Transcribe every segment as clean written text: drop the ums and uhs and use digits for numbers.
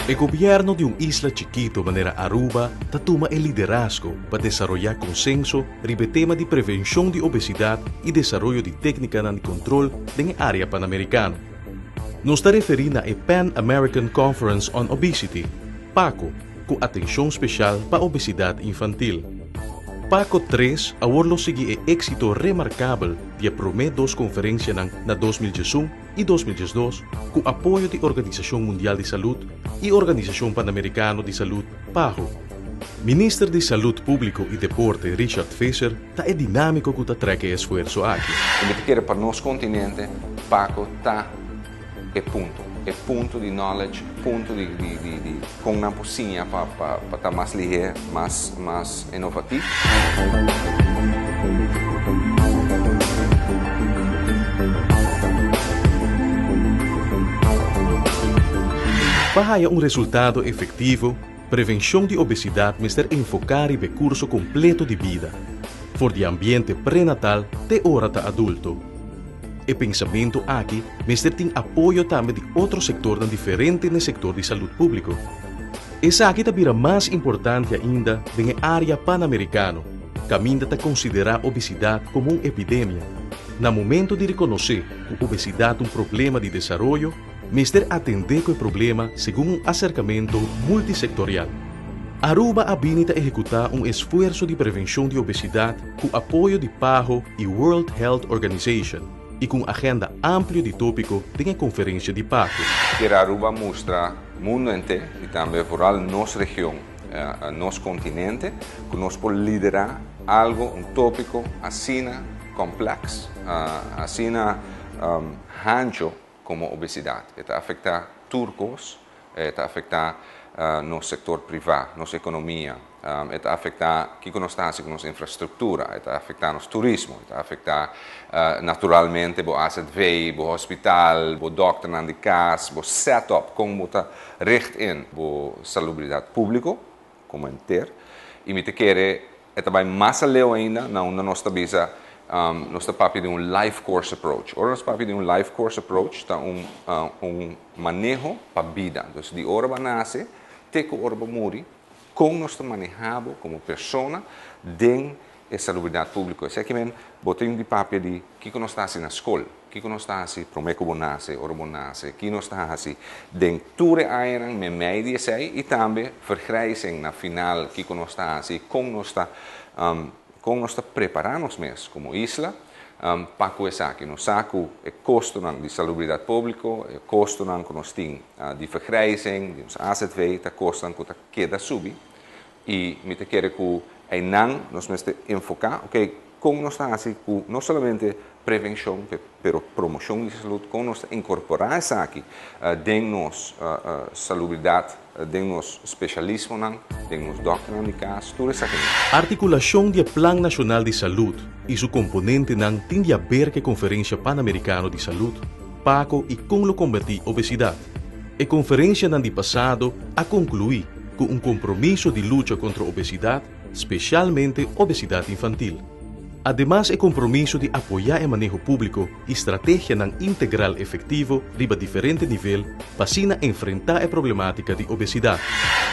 E gobierno di un isla chikito manera Aruba ta tuma e liderazgo pa desaroya consenso riba e tema di prevencion di obesidad y desaroyo di tecnicanan di control den e area Panamericano. Nos ta referi na e Pan American Conference on Obesity, PACO, cu atencion special pa obesidad infantil. PACO 3 awor lo sigui e exito remarcabel di e prome dos conferencianan na 2011 y 2012 cu apoyo di Organisacion Mundial di Salud y Organisacion Panamericano di Salud, PAHO. Minister di Salud Publico y Deporte Richard Visser ta e dinamico cu ta trek e esfuerso aki. Y mi ta kere pa nos continente PACO ta e punto, e punto di knowledge, punto di di di di con nan por siña pa pa pa ta mas lihe, mas mas innovatief. Pa haya un resultado efectivo, prevencion di obesidad mester enfoca riba e curso completo di bida, for di ambiente prenatal te ora ta adulto. E pensamentu aki mester tin apoyo tambe di otro sektornan diferente n'e sektor di salud públiko. Esaki ta bira mas importante ainda den e área panamerikano, kaminda ta konsiderá obesidat komo un epidemia. Na momento di rekonosé ku obesidat ta un problema di desaroyo, mester atendé ku e problema segun un aserkamentu multisektorial. Aruba a bini ta ehekutá un esfuerso di prevenshon di obesidat ku apoyo di PAHO i World Health Organization i ku un agenda amplio di tópiko den e konferensia di PAHO. Kier Aruba mustra mundo henter i tambe vooral nos region, nos kontinente, ku nos por liderá algo, un tópiko asina kompleks, asina hancho komo obesidat. E ta afektá tur kos. E ta afektá nos sektor privá, nos ekonomia, e ta afektá kiko nos ta hasi ku nos infrastruktura, e ta afektá nos turismo, e ta afektá naturalmente bo azv, bo hospital, bo dòkternan di kas, bo sètòp, kon bo ta richt in bo salubridat públiko komo henter. I mi ta kere E ta bai mas aleu ainda na unda nos ta bisa nos ta papia di un life course approach. Ora nos papia di un life course approach ta un un maneho pa bida. Dus di ora bo a nase te ku ora bo muri kon nos ta maneha bo komo persona den e salubridat públiko. Esaki men bo tin di papia di kiko nos ta hasi na skol. Kiko nos ta hasi promé ku bo nase, ora bo nase? Ki nos ta hasi den tur e añanan meimei di esei i tambe vergrijzing na final? Kiko nos ta hasi? Kon nos ta kon nos ta prepará nos mes komo isla pa ku esaki? Nos sa ku e kostonan di salubridat públiko, e kostonan ku nos tin di vergrijzing, di nos azv, ta kosnan ku ta keda subi i mi ta kere ku einan nos mester enfoká, oke, Kon nos ta hasi ku no solamente prevenshon pero promoshon di salud, kon nos ta inkorporá esaki den nos salubridat, den nos speshalismonan, den nos dòkternan di kas, tur esakinan. Artikulashon di e Plan Nashonal di Salud i su komponentenan tin di aber ku e Konferensha Panamerikano di Salud, PACO i kon lo kombatí obesidat. E konferenshanan di pasado a konkluí ku un kompromiso di lucha kontra obesidat, spesialmente obesidat infantil. Ademas e kompromiso di apoyá e maneho públiko i strategianan integral efektivo riba diferente nivel pa asina enfrentá e problemátika di obesidat.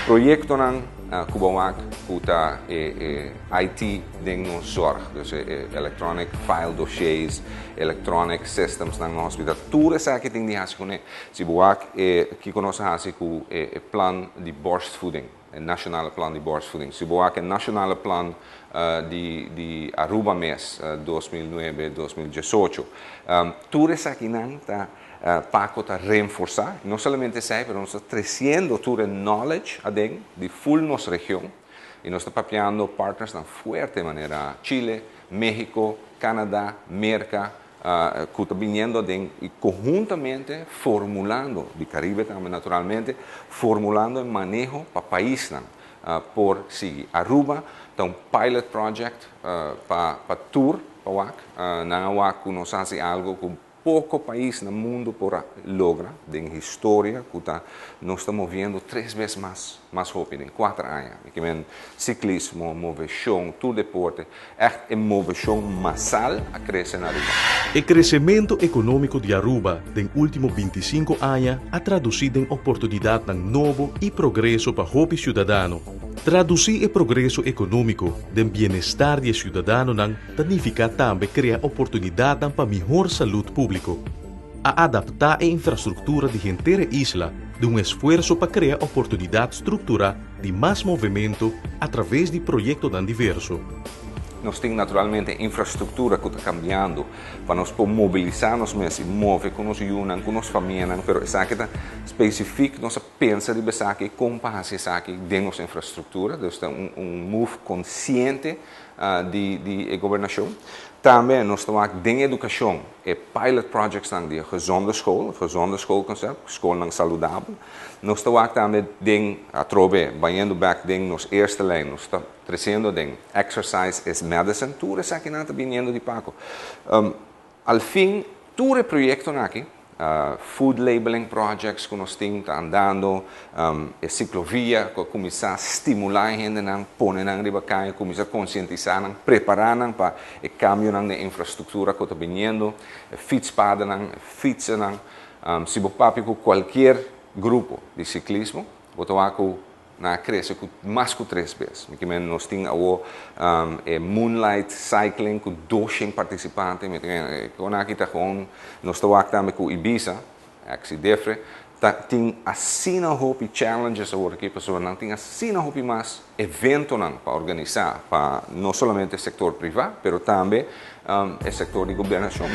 Proyektonan ku bo wak ku ta e IT den nos zorg, dus e electronic file dossiers, electronic systems nan na hospital, tur esaki tin di hasi kuné. Si bo wak e kiko nos a hasi ku e plan di borstvoeding. E nacionale plan di borstvoeding. Si bo wak e nacionale plan di di Aruba mes 2009, 2018, tur esakinan ta Paco ta reenforsa. No solamente esei, pero nos ta treciendo tur e knowledge aden di full nos region y nos ta papiando partnersnan fuerte manera Chile, Mexico, Canada, Merca, ku ta biniendo aden i konhuntamente formulando, di Karibe tambe naturalmente, formulando e maneho pa paisnan por sigui. Aruba ta un pilot project pa pa tur pa wak. Nan a wak ku nos hasi algu ku Poco pais na mundo por logra den historia cu ta nos ta moviendo tres bes mas hopi den 4 aña. Kiermen ciclismo, movecion, tur deporte, echt e movecion masal a crece na Aruba. E crecemento economico di Aruba den ultimo 25 aña a traduci den oportunidad nobo y progreso pa hopi ciudadano. Traduci e progreso economico den bienestar di ciudadanonan significa tambe crea oportunidad pa miho salud publico. A adapta e infrastructura di henter isla den un esfuerso pa crea oportunidad structura di mas movimento a traves di proyecto diverso. Nos tin naturalmente infrastructura cu ta cambiando pa nos por mobilisa nos mes y move cu nos yiunan, cu nos famia, pero esaki ta specifico, nos a pensa di esaki con pa esaki den nos infrastructura, dus un move consciente di gobernacion. Tambe nos ta den educacion e pilot projects di gezonde school, gezonde schoolconcept, scol saludabel. Nos ta tambe den atrobe bayendo back den nos eerste lijn, nos ta treciendo den exercise is medicine, tur esaki ta biniendo di Paco. Al fin, tur proyecto aki, food labeling projects cu nos tin andando, e ciclovia, cu cuminsa stimula hendenan, pone nan riba caya, cuminsa concientisa nan, prepara nan pa e cambio na infrastructura cu ta biniendo, fietspaden, fietsen, si bo papia cu cualkier grupo di ciclismo, bo ta cu nan a crece cu mas cu tres bes. Kiermen nos tin e Moonlight Cycling cu 200 participante, cu aki ta gewoon nos ta tambe cu Ibiza, Exidefre, ta, tin asina hopi challenges awor aki, pasobra nan tin asina hopi mas eventonan pa organisa, pa no solamente sector priva, pero tambe e sector di gobernacion.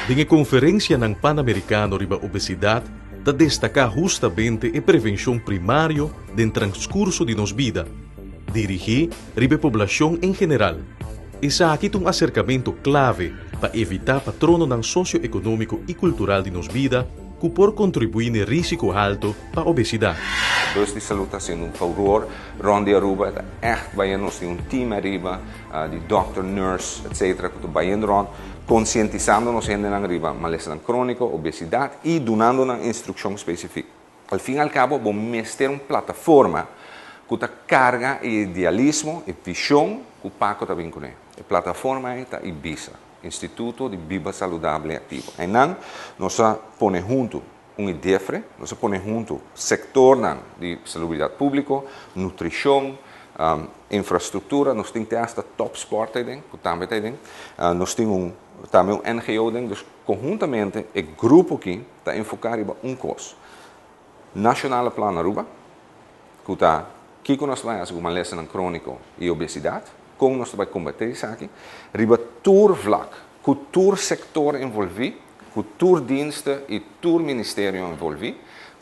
Den conferencia panamericano riba obesidad, ta destaca hustamente e prevencion primario den transcurso di nos bida, dirigi riba poblacion en general. Esaki ta un acercamento clave pa evita patronnan socioeconomico y cultural di nos bida cu por contribui na risico halto pa obesidad. Bus di Salud ta haciendo un favor rond di Aruba, echt bay nos tin un team ariba, di doctor, nurse, etc., cu ta bayendo rond, concientisando nos hendenan riba malesa cronico, obesidad y dunando un instruccion specifico. Al fin y al cabo, bo mester un plataforma cu ta carga idealismo y vision cu Paco ta bin cune. E plataforma ta IBISA, Instituto di Biba Saludabel y Activo. Y nan, nos a pone hunto un IDEFRE, nos a pone hunto sector di salubridad publico, nutricion, infrastructura, nos tin hasta Top Sport ey, cu tambe tin, nos tin tambe un NGO, dus conhuntamente e grupo aki ta enfoca riba un cos. Nationale Plan Aruba, cu ta kico nos ta bay haci cu malesa cronico y obesidad, con nos ta bay combati esaki, riba tur vlak, cu tur sector envolvi, cu tur diensten y tur ministerio envolvi,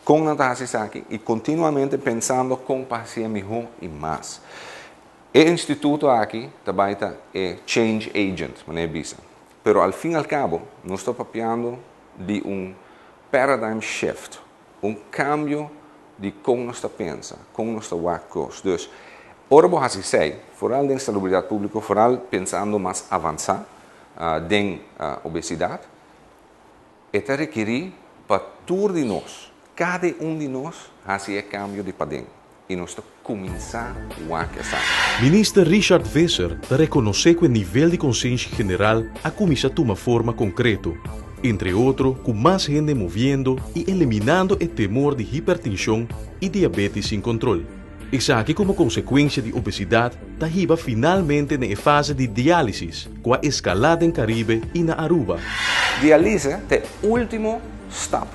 con nos ta haci esaki y continuamente pensando con pa haci miho y mas. E instituto aki tambe ta e change agent, manera bisa. Pero al fin y al cabo, nos ta papiando di un paradigm shift, un cambio di con nos ta pensa, con nos ta wak. Dus, ora bo haci esey, vooral den salubridad publico, vooral pensando mas avansa den obesidad, e ta rekeri pa tur di nos, cada un di nos, haci e cambio di paden. Y nos ta cuminsa wak esaki. Minister Richard Visser ta reconoce cu e nivel di conscientia general a cuminsa tuma forma concreto, entre otro, cu mas hende moviendo y eliminando e temor di hipertension y diabetes sin control. Esaki como consecuencia di obesidad ta hiba finalmente na fase di dialisis, cu a escala den Caribe y na Aruba. Dialyse ta e ultimo stap,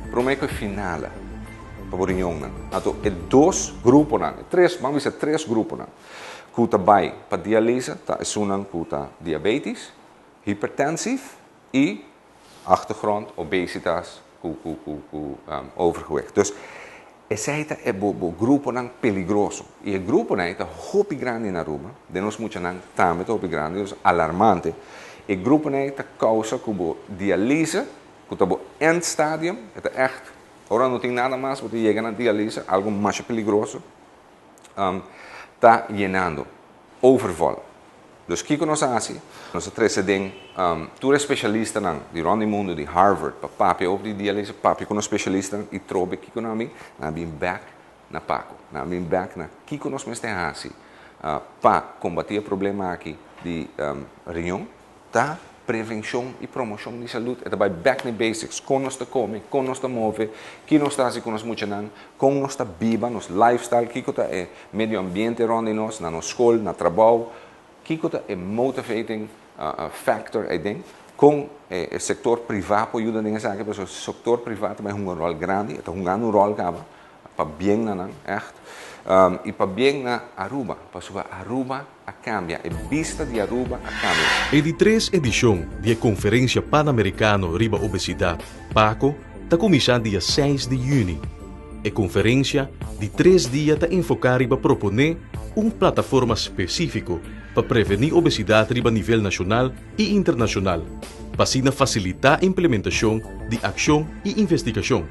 prome cu final, pa e riñon. Anto, e dos grupo, tres, ban bisa tres grupo, cu ta bay pa dialyse, ta esunnan cu ta diabetes, hipertensief y achtergrond obesitas cu overgewicht. Dus esey ta e gruponan peligroso. Y e gruponan ta hopi grandi na Aruba, den nos muchanan tambe ta hopi grandi, dus alarmante. E gruponan ta causa cu dialyse, cu ta end stadium, ta echt, ora no tin nada mas, bo yega na dialyse, algo mas peligroso, ta yenando, overvol. Dus kiko nos a hasi? Nos a trese den tur e spesialistanan di rònt di mundu, di Harvard, pa papia over di dialise, papia ku nos spesialistanan i trobe kiko nan a bin, nan a bin bèk na Paco. Nan a bin bèk na kiko nos mester hasi pa kombatí e problema aki di riñon. Ta prevenshon i promoshon di salud. E ta bai bèk na e basics, kon nos ta kome, kon nos ta move, ki nos ta hasi ku nos muchanan, kon nos ta biba, nos lifestyle, kiko ta e medio ambiente rònt di nos, na nos skol, na trabou, kiko ta e motivating factor eiden, kon e sektor privá por yuda den esaki, pasobra e sektor privá ta bai hunga un ròl grandi, e ta hungando un ròl kaba, pabien na nan, ègt, i pabien na Aruba, pasobra Aruba a kambia, e bista di Aruba a kambia. E di tres edishon di e Konferensia Panamerikano riba Obesidat, PACO, ta kuminsá dia seis di yüni. E konferensia di tres dia ta enfoká riba proponé un plataforma spesífiko pa prevení obesidat riba nivel nashonal i internashonal, pa asina fasilitá implementashon di akshon i investigashon.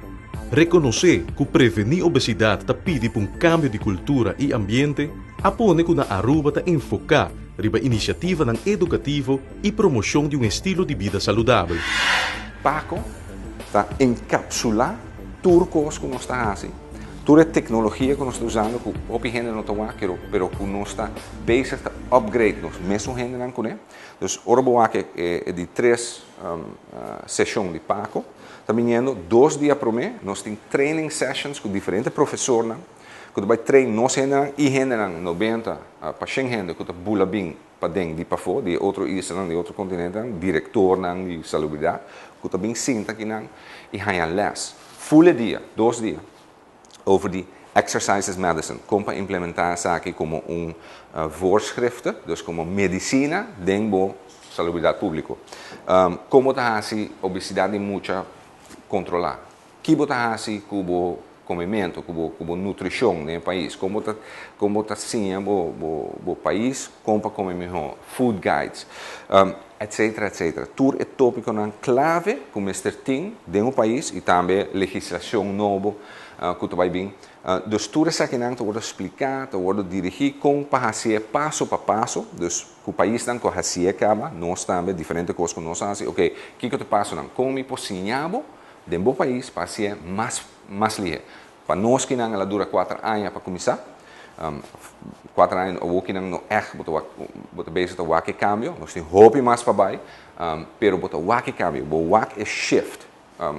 Rekonosé ku prevení obesidat ta pidi pa un kambio di kultura i ambiente, a pone ku na Aruba ta enfoká riba inisiativanan edukativo i promoshon di un estilo di bida saludabel. Paco ta enkapsulá tur kos ku nos ta hasi, tur e teknologia ku nos ta usando ku hopi hende no ta wak pero ku nos ta bezig ta upgrade nos mesun hendenan kuné. Dus ora bo wak e di tres seshon di Paco ta biniendo dos dia promé nos tin training sessions ku diferente profesornan ku ta bai train nos hendenan i hendenan 90 pa shen hende ku ta bula bin paden di pafó di e otro islanan di otro kontinentenan direktornan di salubridat ku ta bin sinta akinan i haña lès ful e dia dos dia over di exercise as medicine, kon pa implementá esaki komo un voorschriften, dus komo medisina den bo salubridat públiko. Kon bo ta hasi obesidat di mucha kontrolá? Ki bo ta hasi ku bo komementu, ku bo ku bo nutrishon den e pais? Kon bo ta kon bo ta siña bo bo bo pais kon pa kome mihó? Food guides, etcetera etcetera. Tur e tópikonan klave ku mester tin den un pais i tambe legislashon nobo ku ta bai bin. Dus tur esakinan ta wòrdu spliká, ta wòrdu dirigí kon pa hasié paso pa paso. Dus ku paisnan ku a hasié kaba, nos tambe diferente kos ku nos a hasi, oke, kiko ta e pasonan? Kon mi por siña bo den bo pais pa hasié mas mas lihé? Pa nos kinan el a dura kuater aña pa kuminsá. Kuater aña awor kinan no ègt bo ta wak bo ta bezig ta wak e kambio. Nos tin hopi mas pa bai, pero bo ta wak e kambio, bo wak e shift.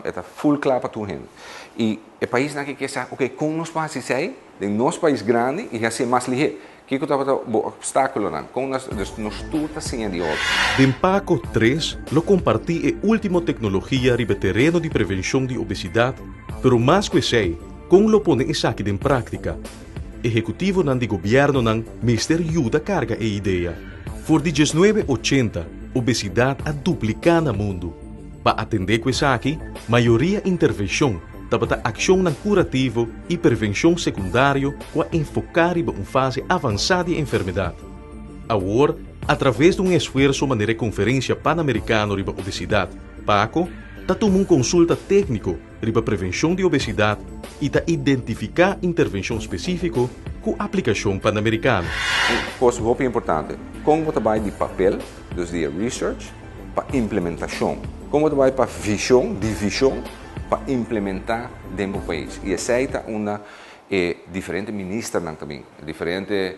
E ta full kla pa tur hende. I e paisnan aki ke sa, oke, kon nos por hasi esei den nos pais grandi i hasié mas lihé? Kiko tabata bo opstákulonan? Kon nos, dus nos tur ta siña di otro. Den Paco tres lo kompartí e último teknologia riba e tereno di prevenshon di obesidat, pero mas ku esei, kon lo pone esaki den práktika. Ehekutivonan di gobièrnunan mester yuda karga e idea. For di diesnuebe ochenta, obesidat a dupliká na mundu. Pa atendé ku esaki, mayoria intervenshon tabata akshonnan kurativo i prevenshon sekundario ku a enfoká riba un fase avansá di e enfermedat. Awor, atraves di un esfuerso manera e Konferensia Panamerikano riba Obesidat, PACO, ta tuma un konsulta tékniko riba prevenshon di obesidat i ta identifiká intervenshon spesífiko ku aplikashon panamerikano. Un kos hopi importante, kon bo ta bai di papel, dus di e research, pa implementashon. Kon bo ta bai pa vishon, di vishon, pa implementá den bo pais. I esei ta unda e diferente ministernan ta bin, e diferente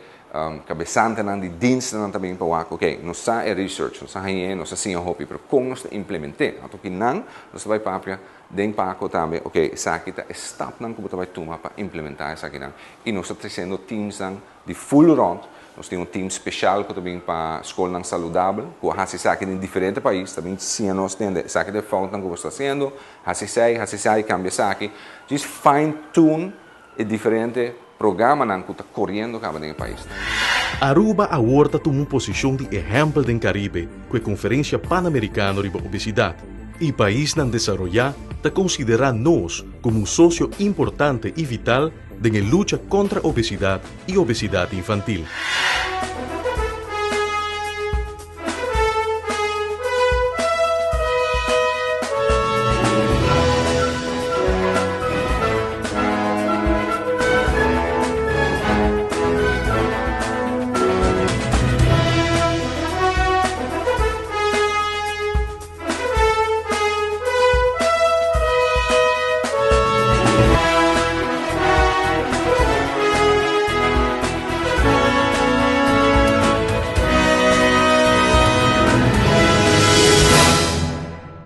kabesantenan di dienstennan ta bin pa wak, oke, nos sa e research, nos a hañ'é, nos a siña hopi, pero kon nos ta implement'é? Anto ki nan nos ta bai papia den Paco tambe, oke, esaki ta e stapnan ku bo ta bai tuma pa implementá esakinan. I nos ta tresiendo teamsnan di full rond. Nos tin un team special cu ta bin pa scolnan saludabel, cu a haci esaki den diferente pais, ta bin siña nos tende esaki ta e foutnan cu bo sta haciendo, haci esey, haci esai, cambia esaki. Djis fine tune e diferente programanan cu ta coriendo caba den e paisnan. Aruba awor ta tuma un posicion di ehempel den Caribe cu e Conferencia Panamericano riba Obesidad y paisnan desaroya ta considera nos como un socio importante y vital den e lucha kontra obesidat i obesidat infantil.